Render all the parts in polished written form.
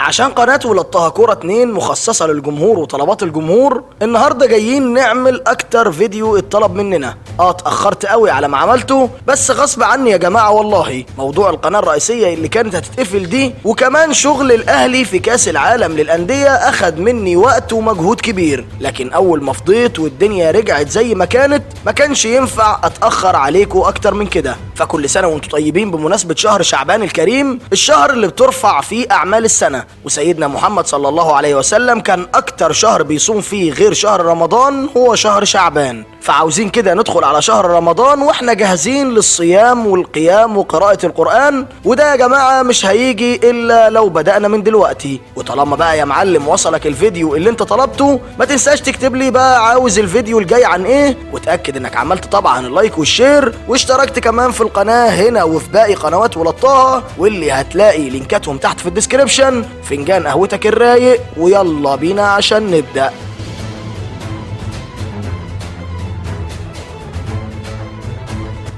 عشان قناة ولاد طه كورة 2 مخصصة للجمهور وطلبات الجمهور، النهاردة جايين نعمل اكتر فيديو اتطلب مننا. اتأخرت قوي على ما عملته، بس غصب عني يا جماعة والله. موضوع القناة الرئيسية اللي كانت هتتقفل دي، وكمان شغل الاهلي في كاس العالم للأندية اخد مني وقت ومجهود كبير، لكن اول ما فضيت والدنيا رجعت زي ما كانت ما كانش ينفع اتأخر عليكم اكتر من كده. فكل سنة وانتم طيبين بمناسبة شهر شعبان الكريم، الشهر اللي بترفع فيه اعمال السنة، وسيدنا محمد صلى الله عليه وسلم كان اكتر شهر بيصوم فيه غير شهر رمضان هو شهر شعبان. فعاوزين كده ندخل على شهر رمضان واحنا جاهزين للصيام والقيام وقراءة القرآن، وده يا جماعة مش هيجي الا لو بدأنا من دلوقتي. وطالما بقى يا معلم وصلك الفيديو اللي انت طلبته، ما تنساش تكتب لي بقى عاوز الفيديو الجاي عن ايه، وتأكد انك عملت طبعا ال like وال share واشتركت كمان في القناة هنا وفي باقي قنوات ولاد طه، واللي هتلاقي لينكاتهم تحت في ال description. فنجان قهوتك الرايق ويلا بينا عشان نبدأ.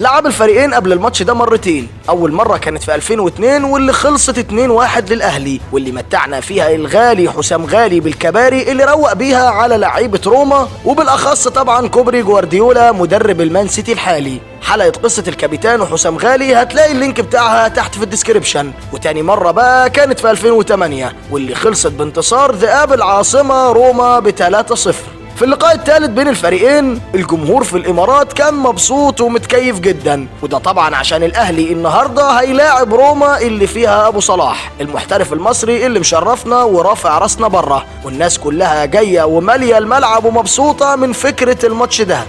لعب الفريقين قبل الماتش ده مرتين، اول مرة كانت في 2002 واللي خلصت 2-1 للاهلي، واللي متعنا فيها الغالي حسام غالي بالكباري اللي روق بيها على لعيبة روما، وبالاخص طبعا كوبري جوارديولا مدرب المان سيتي الحالي. حلقة قصة الكابيتان وحسام غالي هتلاقي ال link بتاعها تحت في ال description. وتاني مرة بقى كانت في 2008 واللي خلصت بانتصار ذئاب العاصمة روما ب 3-0. في اللقاء الثالث بين الفريقين الجمهور في الامارات كان مبسوط ومتكيف جدا، وده طبعا عشان الاهلي النهارده هيلاعب روما اللي فيها ابو صلاح المحترف المصري اللي مشرفنا ورافع راسنا بره، والناس كلها جاية وماليه الملعب ومبسوطة من فكرة الماتش ده.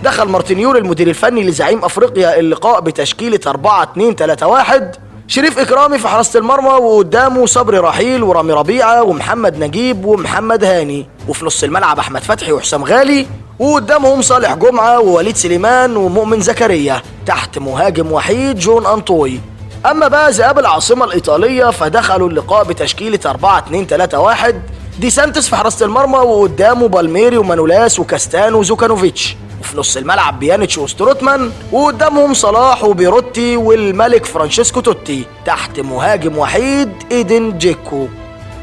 دخل مارتينيول المدير الفني لزعيم افريقيا اللقاء بتشكيله 4-2-3-1، شريف اكرامي في حراسة المرمى، وقدامه صبري رحيل ورامي ربيعة ومحمد نجيب ومحمد هاني، وفي نص الملعب احمد فتحي وحسام غالي، وقدامهم صالح جمعه ووليد سليمان ومؤمن زكريا، تحت مهاجم وحيد جون انطوي. اما بقى ذئاب العاصمة الايطالية فدخلوا اللقاء بتشكيله 4-2-3-1، دي سانتس في حراسة المرمى، وقدامه بالميري ومانولاس وكاستان وزوكانوفيتش، وفي نص الملعب بيانيتش وستروتمان، وقدامهم صلاح وبيروتي والملك فرانشيسكو توتي، تحت مهاجم وحيد ايدن جيكو.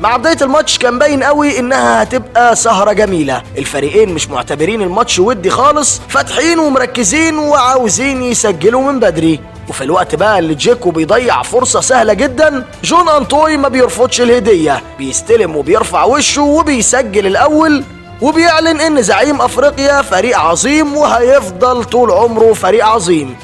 مع بداية الماتش كان باين قوي انها هتبقى سهرة جميلة، الفريقين مش معتبرين الماتش ودي خالص، فاتحين ومركزين وعاوزين يسجلوا من بدري. وفي الوقت بقى اللي جيكو بيضيع فرصة سهلة جدا، جون انطوي ما بيرفضش الهدية، بيستلم وبيرفع وشه وبيسجل الاول، وبيعلن ان زعيم افريقيا فريق عظيم وهيفضل طول عمره فريق عظيم.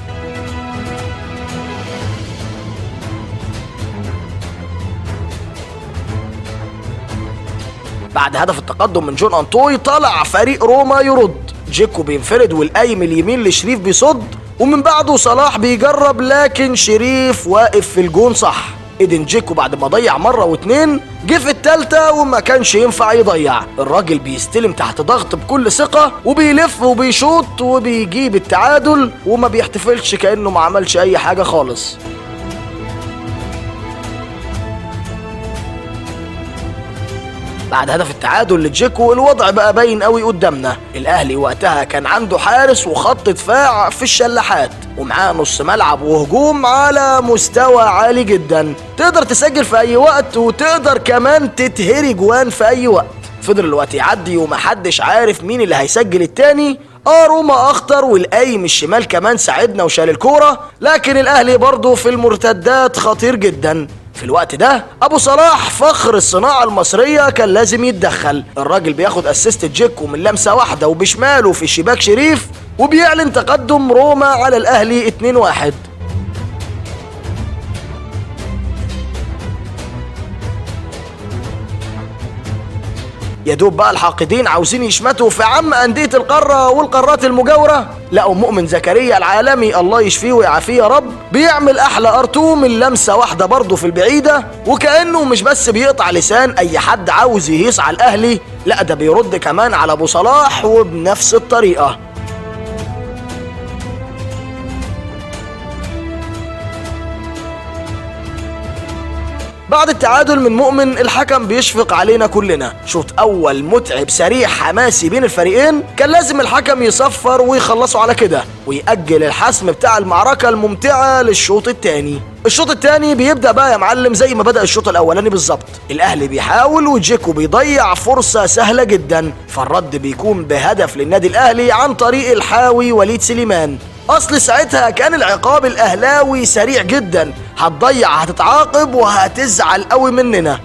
بعد هدف التقدم من جون انطوي طلع فريق روما يرد، جيكو بينفرد والقايم اليمين لشريف بيصد، ومن بعده صلاح بيجرب لكن شريف واقف في الجون صح. ايدن جيكو بعد ما ضيع مرة واتنين جه في التالتة وما كانش ينفع يضيع، الراجل بيستلم تحت ضغط بكل ثقة وبيلف وبيشوط وبيجيب التعادل وما بيحتفلش كأنه ما عملش أي حاجة خالص. بعد هدف التعادل لجيكو الوضع بقى باين قوي قدامنا، الاهلي وقتها كان عنده حارس وخط دفاع في الشلاحات، ومعاه نص ملعب وهجوم على مستوى عالي جدا، تقدر تسجل في اي وقت وتقدر كمان تتهري جوان في اي وقت. فضل الوقت يعدي ومحدش عارف مين اللي هيسجل التاني. روما اخطر والقايم الشمال كمان ساعدنا وشال الكورة، لكن الاهلي برضه في المرتدات خطير جدا. في الوقت ده ابو صلاح فخر الصناعة المصرية كان لازم يتدخل، الراجل بياخد assist جيكو من لمسه واحدة وبشماله في شباك شريف، وبيعلن تقدم روما على الاهلي 2-1. يا دوب بقى الحاقدين عاوزين يشمتوا في عم أندية القارة والقارات المجاورة، لقوا مؤمن زكريا العالمي الله يشفيه ويعافيه يا رب بيعمل أحلى أرتو من لمسة واحدة برضه في البعيدة، وكأنه مش بس بيقطع لسان أي حد عاوز يهيص على الأهلي، لا ده بيرد كمان على أبو صلاح وبنفس الطريقة. بعد التعادل من مؤمن الحكم بيشفق علينا كلنا. شوط اول متعب سريع حماسي بين الفريقين، كان لازم الحكم يصفر ويخلصوا على كده ويأجل الحسم بتاع المعركة الممتعة للشوط الثاني. الشوط الثاني بيبدأ بقى يا معلم زي ما بدأ الشوط الاولاني بالظبط. الاهلي بيحاول وجيكو بيضيع فرصة سهلة جدا، فالرد بيكون بهدف للنادي الاهلي عن طريق الحاوي وليد سليمان. اصل ساعتها كان العقاب الاهلاوي سريع جدا، هتضيع هتتعاقب وهتزعل قوي مننا.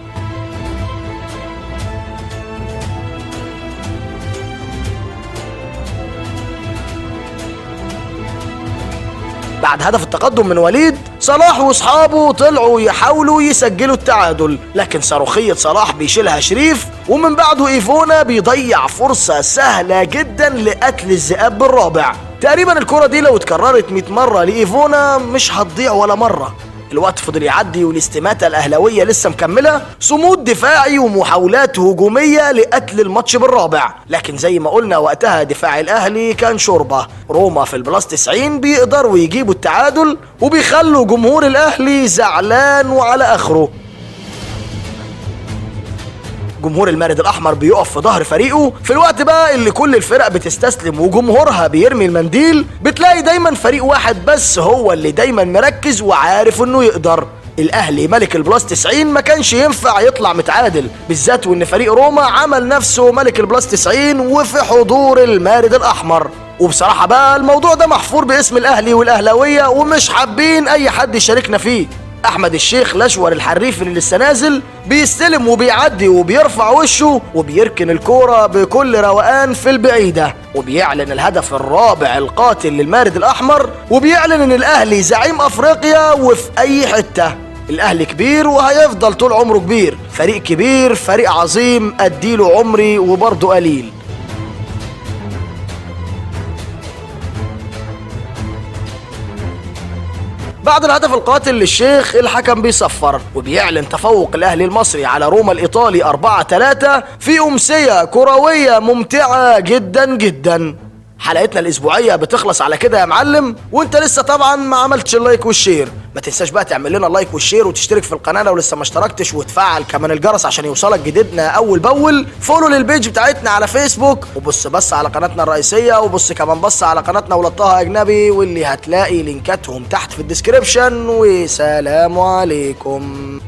بعد هدف التقدم من وليد، صلاح واصحابه طلعوا يحاولوا يسجلوا التعادل، لكن صاروخية صلاح بيشيلها شريف، ومن بعده ايفونا بيضيع فرصة سهلة جدا لقتل الذئاب بالرابع. تقريبا الكرة دي لو اتكررت 100 مرة لإيفونا مش هتضيع ولا مرة. الوقت فضل يعدي والاستماتة الأهلاوية لسه مكملة، صمود دفاعي ومحاولات هجومية لقتل الماتش بالرابع، لكن زي ما قلنا وقتها دفاع الأهلي كان شوربة. روما في ال plus 90 بيقدروا يجيبوا التعادل وبيخلوا جمهور الأهلي زعلان وعلى آخره. جمهور المارد الأحمر بيقف في ظهر فريقه في الوقت بقى اللي كل الفرق بتستسلم وجمهورها بيرمي المنديل. بتلاقي دايما فريق واحد بس هو اللي دايما مركز وعارف انه يقدر. الاهلي ملك ال plus 90 ما كانش ينفع يطلع متعادل، بالذات وان فريق روما عمل نفسه ملك ال plus 90 وفي حضور المارد الأحمر. وبصراحة بقى الموضوع ده محفور باسم الاهلي والاهلاوية ومش حابين اي حد يشاركنا فيه. احمد الشيخ الاشور الحريف اللي لسه نازل بيستلم وبيعدي وبيرفع وشه وبيركن الكورة بكل روقان في البعيدة، وبيعلن الهدف الرابع القاتل للمارد الاحمر، وبيعلن ان الاهلي زعيم افريقيا وفي اي حتة. الاهلي كبير وهيفضل طول عمره كبير، فريق كبير، فريق عظيم، اديله عمري وبرضه قليل. بعد الهدف القاتل للشيخ الحكم بيصفر وبيعلن تفوق الاهلي المصري على روما الايطالي 4-3 في امسية كروية ممتعة جدا جدا. حلقتنا الاسبوعية بتخلص على كده يا معلم، وانت لسه طبعا ما عملتش ال like وال share. ما تنساش بقى تعمل لنا ال like وال share وتشترك في القناة لو لسه ما اشتركتش، وتفعل كمان الجرس عشان يوصلك جديدنا اول باول. follow لل page بتاعتنا على فيسبوك، وبص بس على قناتنا الرئيسية، وبص كمان بص على قناتنا ولاد طه اجنبي واللي هتلاقي لينكاتهم تحت في ال description. وسلام عليكم.